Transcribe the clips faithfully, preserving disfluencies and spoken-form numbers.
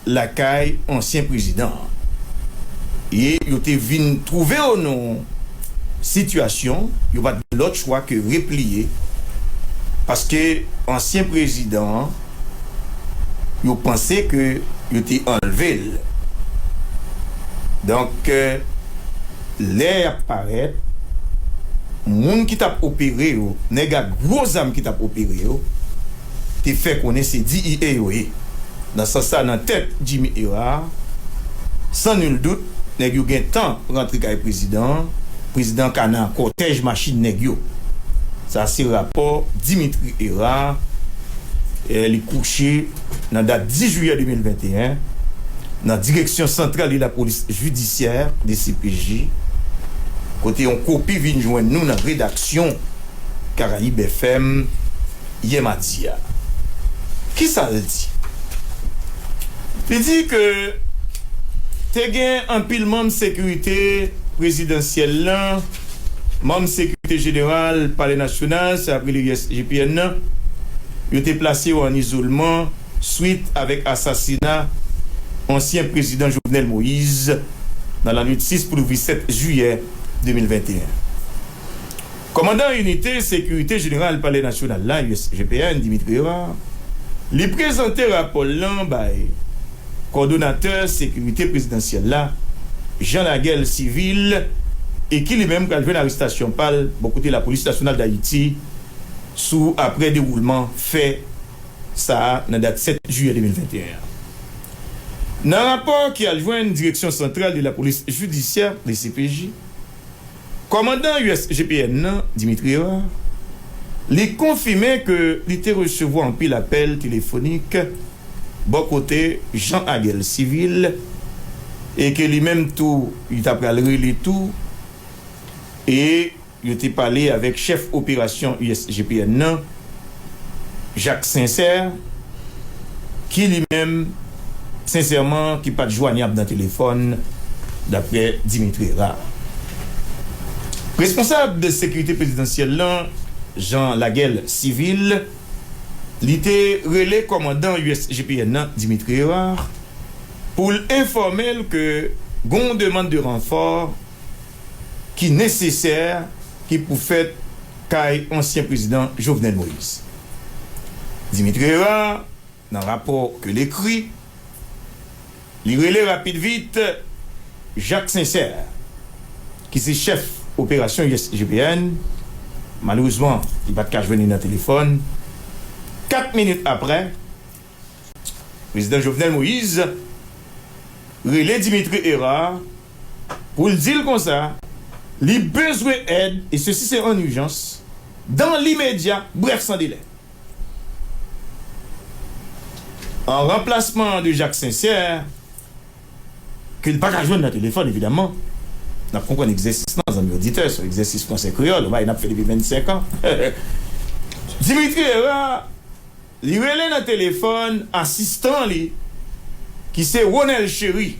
lakay ansyen prezidan an. E yo te vin twouve yo nan yon sitiyasyon, yo pa t gen lòt chwa ke repliye, paske ansyen prezidan an, yo panse ke yo te anlve l. Donk, lè y ap parèt, moun ki t ap opere yo, nèg ak gwo zam ki t ap opere yo, te fè konnen se D E A yo ye. Nan sans sa, nan tèt Jimmy Hérard, san nil dout, nèg yo gentan rantre kay prezidan an, prezidan ka nan kòtèj machin nèg yo. Sa se rapò Dimitri Hérard, eh, li kouche nan dat dis jiyè de mil venteyen, nan Direksyon Santral de Lapolis Jidisyè, D C P J, kote yon kopi vin jwenn nou nan redaksyon Caraïbes F M yè madi a. Kisa l di? Li di ke te gen anpil manm sekirite prezidansyèl lan, manm sekirite jeneral Palè Nasyonal, sa yo rele U S G P N nan, yo te plase yo an izolman swit avèk asasina ansyen prezidan Jovenel Moïse nan lannwit sis pou rive sèt jiyè de mil venteyen. Kòmandan Inite Sekirite Jeneral Palè Nasyonal la, U S G P N, Dimitri Hérard, li prezante rapò l lan bay kòdonatè sekirite prezidansyèl la, Jean Laguel Civil, e ki li menm pral jwenn arestasyon pa l bò kote Lapolis Nasyonal Dayiti sou aprè dewoulman fè sa a nan dat sèt jiyè de mil venteyen an. Nan rapò ki al jwenn Direksyon Santral de Lapolis Jidisyè, D C P J, kòmandan U S G P N nan, Dimitri Hérard, li konfime ke li te resevwa anpil apèl telefonik bò kote Jean Laguel Civil, e ke li menm tou, li ta pral rele tou, e yo te pale avèk chèf operasyon U S G P N nan, Jacques Sincère, ki li menm, sensèman, ki pa t jwanyab nan telefòn, daprè Dimitri Hérard. Responsab sekirite prezidansyèl lan, Jean Laguel Civil, li te rele kòmandan U S G P N nan, Dimitri Hérard, pou l enfòme l ke gon demann de ranfò ki nesesè, ki pou fèt kay ansyen prezidan Jovenel Moïse. Dimitri Hérard, nan rapò ke l ekri, li rele rapid vit Jacques Sincère, ki se chèf operasyon U S G P N. Malerezman, li pa t ka jwenn li nan telefòn. Kat minit aprè, prezidan Jovenel Moïse rele Dimitri Hérard pou l di l konsa, li bezwen èd, e sesi se an ijans, dans l'immédiat, bref, sans délai. An ranplasman de Jacques Sincère, ke l pa ka jwenn nan telefòn, evidaman, n ap konprann egzèsis lan, zanmi oditè, se yon egzèsis franse kreyòl, yon bagay n ap fè depi vennsenk an. Dimitri Hérard, li rele nan telefòn asistan li, ki se Ronel Chéry,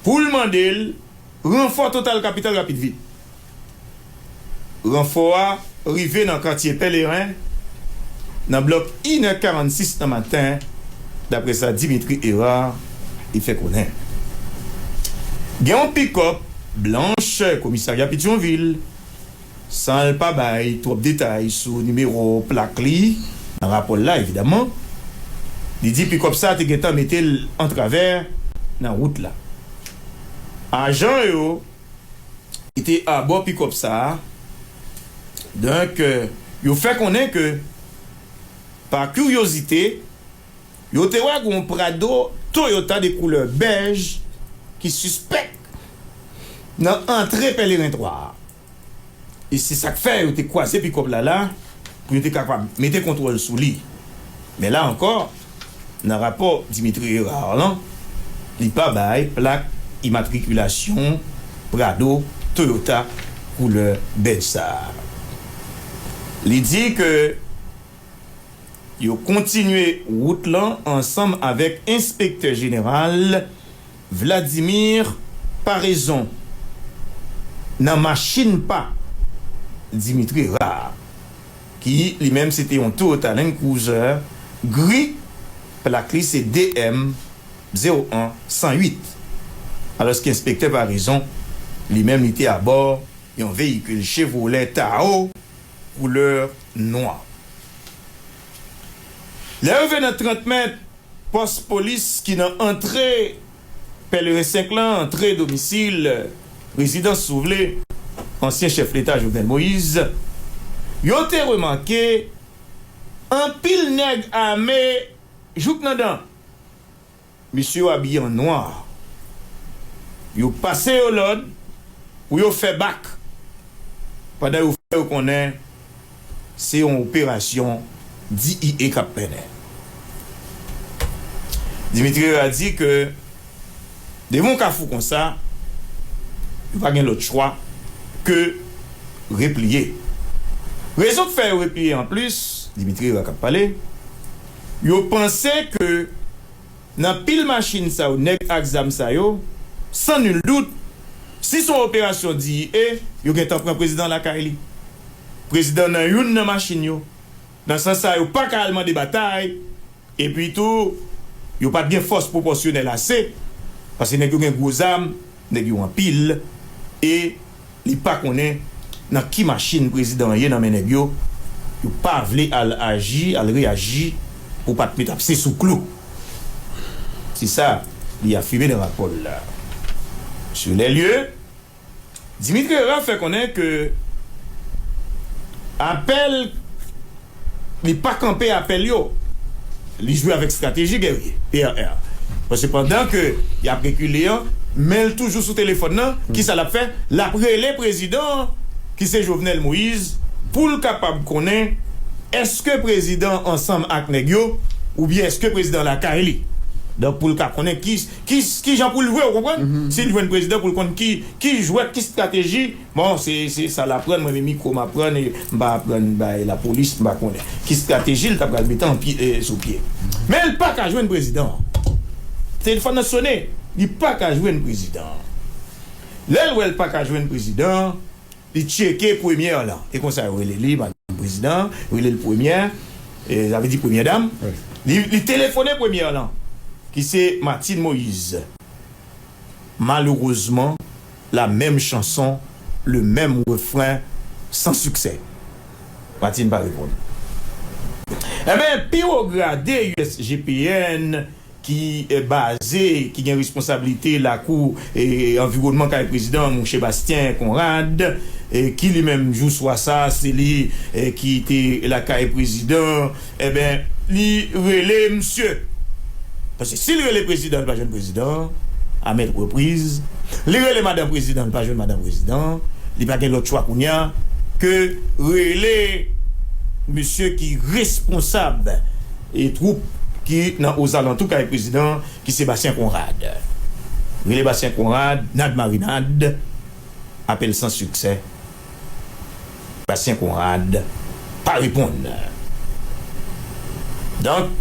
pou l mande l ranfò Total Kapital rapid vit. Ranfò a rive nan katye Pèleren, nan blòk inè karannsis nan maten, daprè sa Dimitri Hérard li fè konnen. Gen yon pikòp blanch komisarya Petyonvil, san l pa bay twòp detay sou nimewo plak li, nan rapò l la, evidaman, li di pikòp sa te gentan mete l antravè nan wout la. Ajan yo ki te abò pikòp sa a, donk, euh, yo fè konnen ke, pa kiryozite, yo te wè gen yon Prado Toyota de koulè bèj ki sispèk nan antre Pèleren twa a. E se sa k fè yo te kwaze pikòp la la pou yo te kapab mete kontwòl sou li. Men la ankò, nan rapò Dimitri Hérard lan, li pa bay plak imatrikilasyon Prado Toyota koulè bèj sa a. Li di ke yo kontinye wout lan ansanm avèk enspektè jeneral Vladimir Paraison nan machin pa Dimitri Hérard, ki li menm se te yon Toyota Land Cruiser gri Plak li se D M zewo en san uit. Alòske enspektè Paraison, li menm, li te abò yon veyikil Chevrolet Tahoe koulè nwa. Lè yo rive nan trant mèt pòs polis ki nan antre Pèleren senk lan, antre domisil, rezidans, si w vle, ansyen chèf leta Jovenel Moïse, yo te remake anpil nèg ame jouk nan dan. Mesye yo abiye an nwa. Yo pase yo lòd pou yo fè bak, pandan yo fè yo konnen se yon operasyon D E A k ap mennen. Dimitri Herard di ke devan yon kafou konsa, yo pa gen lòt chwa ke repliye. Rezon k fè yo repliye anplis, Dimitri Herard k ap pale, yo panse ke nan pil machin sa yo, nèg ak zam sa yo, san nil dout, si se yon operasyon D E A, yo gentan pran prezidan lakay li. Prezidan nan youn nan machin yo. Nan sans sa, yo pa ka al mande batay, epi tou, yo pa t gen fòs pwopòsyonèl ase, paske nèg yo gen gwo zam, nèg yo anpil, e li pa konnen nan ki machin prezidan an ye nan men nèg yo. Yo pa vle al aji, al reyaji pou pa t met apse sou klou. Se sa li afime nan rapò l la. Sur les lieux, Dimitri Herard fè konnen ke apèl, li pa kanpe apèl yo. Li jwe avèk estrateji gèrye, P R R. Paske pandan ke y ap rekile an, men l toujou sou telefòn nan, kisa l ap fè? L ap rele prezidan an, ki se Jovenel Moïse, pou l kapab konnen èske prezidan an ansanm ak nèg yo, oubyen èske prezidan lakay li. Donk, pou l ka konnen ki, ki, ki jan pou l jwe, ou konprann? Si l jwenn prezidan, pou l konn ki, ki jwèt, ki estrateji. Bon, se, se sa l aprann, mwen menm mikwo m aprann, e m pa aprann bay lapolis, m pa konnen. Ki estrateji l ta pral mete an pye, e, sou pye. Men l pa ka jwenn prezidan an. Telefòn nan sone, li pa ka jwenn prezidan an. Lè l wè l pa ka jwenn prezidan an, li tcheke premyè lan. E konsa yo rele li, madanm prezidan, yo rele l premyè, e, sa vle di premyè dam. Wi. Li, li telefone premyè lan, ki se Martine Moïse. Malheureusement, la même chanson, le même refrain, sans succès. Martine pa reponn. Enben, pi wo grade U S G P N ki, eh, baze, ki gen responsablite lakou, eh, anviwònman kay prezidan, monchè Bastien Conrad, eh, ki li menm jou swa sa, se li, eh, ki te lakay prezidan, enben, li rele misye. Paske si l rele prezidan, li pa jwenn prezidan, à maintes reprises. Li rele madan prezidan, li pa jwenn madan prezidan. Li pa gen lòt chwa kounye a ke rele misye ki responsab e twoup ki nan ozalantou kay prezidan, ki se Bastien Conrad. Rele Bastien Conrad, nad marinad, apèl san siksè. Bastien Conrad pa reponn. Donk,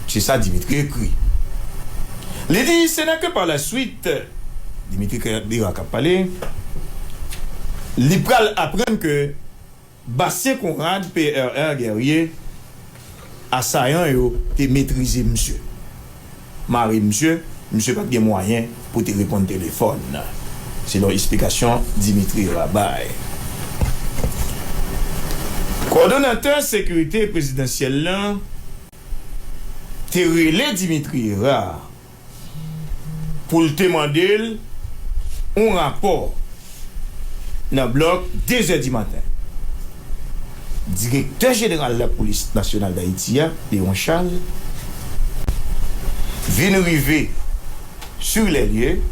se sa Dimitri ekri. Li di, ce n'est que par la suite, Dimitri Herard k ap pale, li pral aprann ke Bastien Conrad, P R R Guerrier, asayan yo te metrize misye, mare misye, misye pa t gen mwayen pou te reponn telefòn, selon eksplikasyon Dimitri Herard bay. Kòdonatè sekirite prezidansyèl lan te rele Dimitri Herard pou l te mande l yon rapò nan blòk de zè di maten. Direktè jeneral Lapolis Nasyonal d Ayiti a, Léon Charles, vin rive sur les lieux,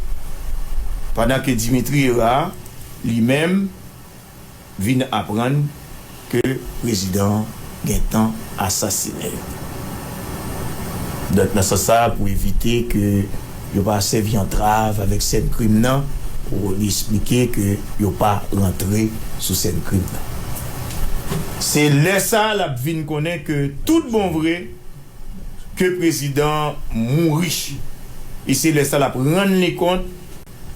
pandan ke Dimitri Herard, li menm, vin aprann ke prezidan an gentan asasinen. Donk, nan sans sa, pou evite ke yo pa sèvi antrav avèk sèn krim nan, pou li esplike ke yo pa rantre sou sèn krim nan. Se lè sa a l ap vin konnen ke tout bon vre, ke prezidan an mouri. E se lè sa l ap rann li kont,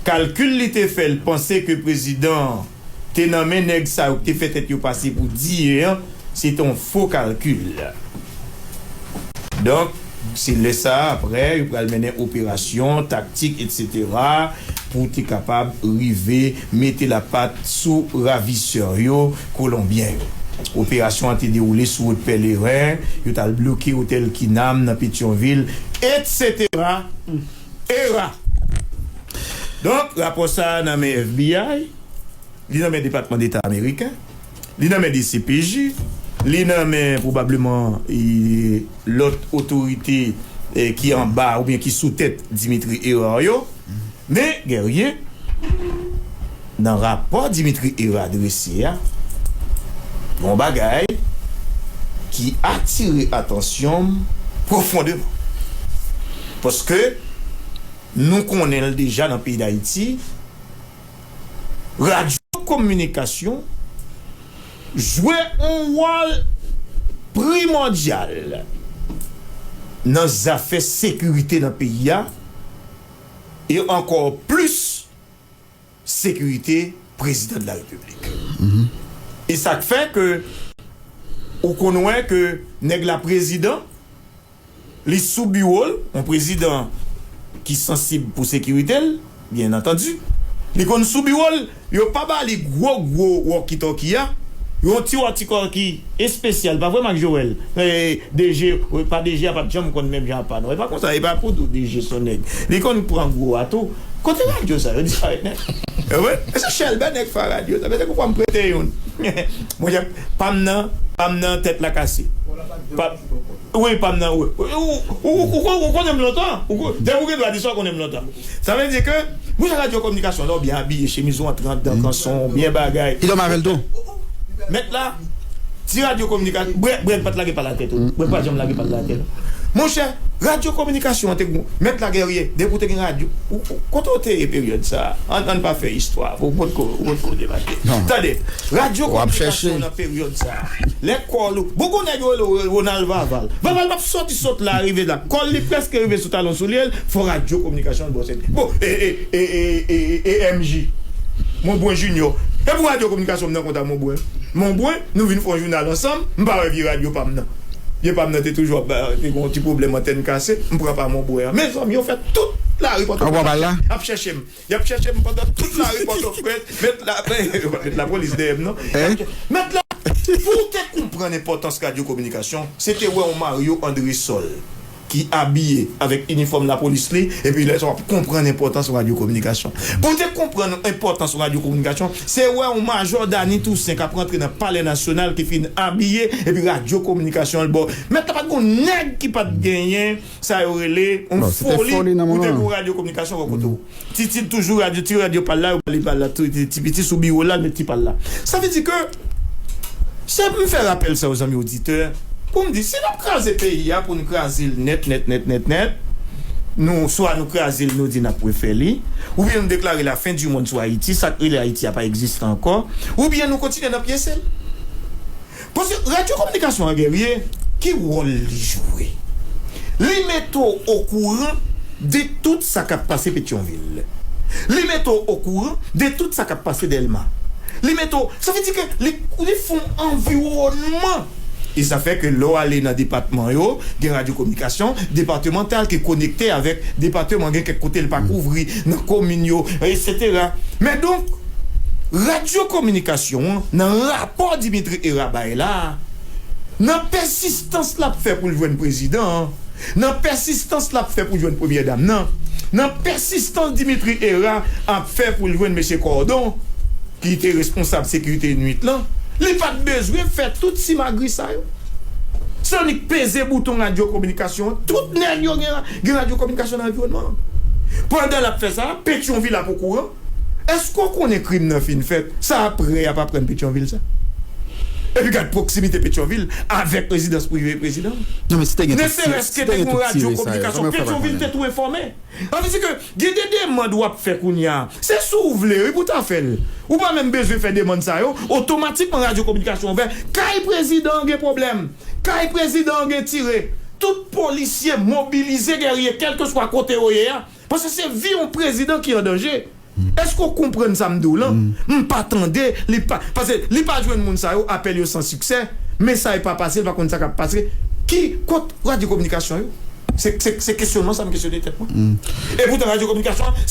kalkil li te fè l panse ke prezidan an te nan men nèg sa yo ki te fè tèt yo pase pou D E A an, se te yon fo kalkil. Donk, Se lè sa a, aprè, yo pral mennen operasyon, taktik, etsetera, pou te kapab rive mete lapat sou ravisè yo, kolonbyen yo. Operasyon an te dewoule sou wout Pèleren, yo t al bloke otèl Kinam nan Petyonvil, etsetera. Era. Donk, rapò sa a nan men F B I, li nan men Depatman Deta ameriken, li nan men D C P J, li nan men pwobableman e, lòt otorite e, ki anba oubyen ki sou tèt Dimitri Hérard yo. Men, Guerrier, nan rapò Dimitri Hérard drese a, gen yon bagay ki atire atansyon m pwofondeman. Paske nou konnen l deja nan peyi Dayiti, radyo kominikasyon jwe yon wòl primòdyal nan zafè sekirite nan peyi a, e ankò plis sekirite prezidan de la repiblik. E sa k fè ke ou konn wè ke nèg la prezidan, li sou biwo l, yon prezidan ki sansib pou sekirite l, byen antandi. Li konn sou biwo l, yo pa ba li gwo gwo walkie-talkie a, yon ti walkie-talkie espesyal, pa vre, Marc Joël? E, D G, pa D G a pa t janm konn menm jan apa non. E pa konsa, e pa pou di w D G se yon nèg. Li konn pran gwo a tou. Kote radyo sa yo disparèt nèt? E wi, e se chèlbè nèg fa radyo sa. Petèt ou pran prete youn. Monchè, pa m nan, pa m nan tèt la kase. Pa, wi, pa m nan, wi. Ou, ou, ou, ou, ou konnen m lontan. Ou, depi ou gen dwa di sa, ou konnen m lontan. Sa vle di ke, monchè, radyo kominikasyon la, ou byen abiye, chemiz ou antre anndan kanson, byen bagay. Li dòmi avè l tou. Mèt la, ti radyo kominikasyon, Brèg, Brèg pa t lage pa l atè tou. Brèg pa t janm lage pa l atè. Monchè, radyo kominikasyon an te gou. Mèt la Guerrier, depi w te gen radyo, ou, ou, kote w te ye peryòd sa a? Ann, ann pa fè istwa, ou potko, ou potko debake. Tande, radyo kominikasyon nan peryòd sa a, lè kòl ou, bon, gon nèg yo rele Ronald Vaval. Vaval p ap sòti sot la rive la. Kòl li prèske rive sou talon soulye l, fò radyo kominikasyon l bò sèt. Bon, e, e, e, e, e, e, e M J. Monbwen Junior. E pou radyo kominikasyon m nan konta Monbwen. Monbwen, nou vin fè yon jounal ansanm, m pa wè vye radyo pa m nan. Vye pa m nan te toujou ap ba, te gen yon ti pwoblèm antèn kase, m pran pa Monbwen an. Mezanmi, yo fè tout lari Pòtoprens ap chèche m. Y ap chèche m pandan tout lari Pòtoprens. Mèt la, mèt lapolis dèyè m, non. Mèt la, pou w te konprann enpòtans radyo kominikasyon, se te wè yon Mario Andrésol ki abiye avèk inifòm lapolis li, epi lè sa w ap konprann enpòtans radyo kominikasyon. Pou w te konprann enpòtans radyo kominikasyon, se wè yon majò Dany Toussaint k ap rantre nan Palè Nasyonal ki fin abiye, epi radyo kominikasyon l ba w. Mèt la, pa t gon nèg ki pa t genyen sa yo rele yon foli pou te gen yon radyo kominikasyon bò kote w. Titid toujou radyo, ti radyo pa l la, yo ba li pa l la, ti, ti, ti piti sou biwo l la, l met ti pa l la. Sa vle di ke, se m fè rapèl sa yo, zanmi oditè, pou m di, si n ap kraze peyi a, pou n kraze l nèt, nèt, nèt, nèt, nèt, nou, swa nou kraze l, nou di n ap refè li, oubyen nou deklare lafen di mond sou Ayiti, sa k rele Ayiti a pa egziste ankò, oubyen nou kontinye nan pyese l. Paske radyo kominikasyon an, Guerrier, ki wòl li jwe? Li mete w okouran de tout sa k ap pase Petyonvil. Li mete w okouran de tout sa k ap pase Dèlma. Li mete w, sa vle di ke li, li fè yon anviwònman. E sa fè ke lè w ale nan depatman yo, gen radyo kominikasyon depatmantal ki konekte avèk depatman, gen kèk kote l pa kouvri nan komin yo, etsetera. Men donk, radyo kominikasyon an, nan rapò Dimitri Hérard bay la a, nan pèsistans l ap fè pou l jwenn prezidan an, nan pèsistans l ap fè pou l jwenn premyè dam nan, nan pèsistans Dimitri Hérard ap fè pou l jwenn mesye Cordon, ki te responsab sekirite nwit lan, li pa t bezwen fè tout simagri sa yo. Se annik peze bouton radyo kominikasyon an, tout nèg yo gen, gen radyo kominikasyon nan anviwònman an. Pandan l ap fè sa, Petyonvil ap okouran. Èske w konnen krim nan fin fèt? Sa aprè y ap aprann Petyonvil sa? Epi gad pwoksimite Petyonvil avèk rezidans prive prezidan. Non, men si te gen tout, si, si te gen tout ti resa yo, kòman yo fè pa konnen? Petyonvil te tou enfòme. Sa vle di ke gen de demann w ap fè kounye a. Se si w vle, wi, pou w ta fè l. Ou pa menm bezwen fè demann sa yo. Otomatikman, radyo kominikasyon ouvè. Kay prezidan an gen pwoblèm. Kay prezidan an gen tire. Tout polisye mobilize, Guerrier, kèlkeswa kote yo ye a. Paske se vi yon prezidan ki an danje. Èske w konprann sa m di w lan? M pa tande, li pa, paske li pa jwenn moun sa yo, apèl yo san siksè, mesaj pa pase, li pa konn sa k ap pase. Ki, kot radyo kominikasyon yo? Se, se, se kesyonman sa m kesyone tèt mwen. E poutan, radyo kominikasyon an,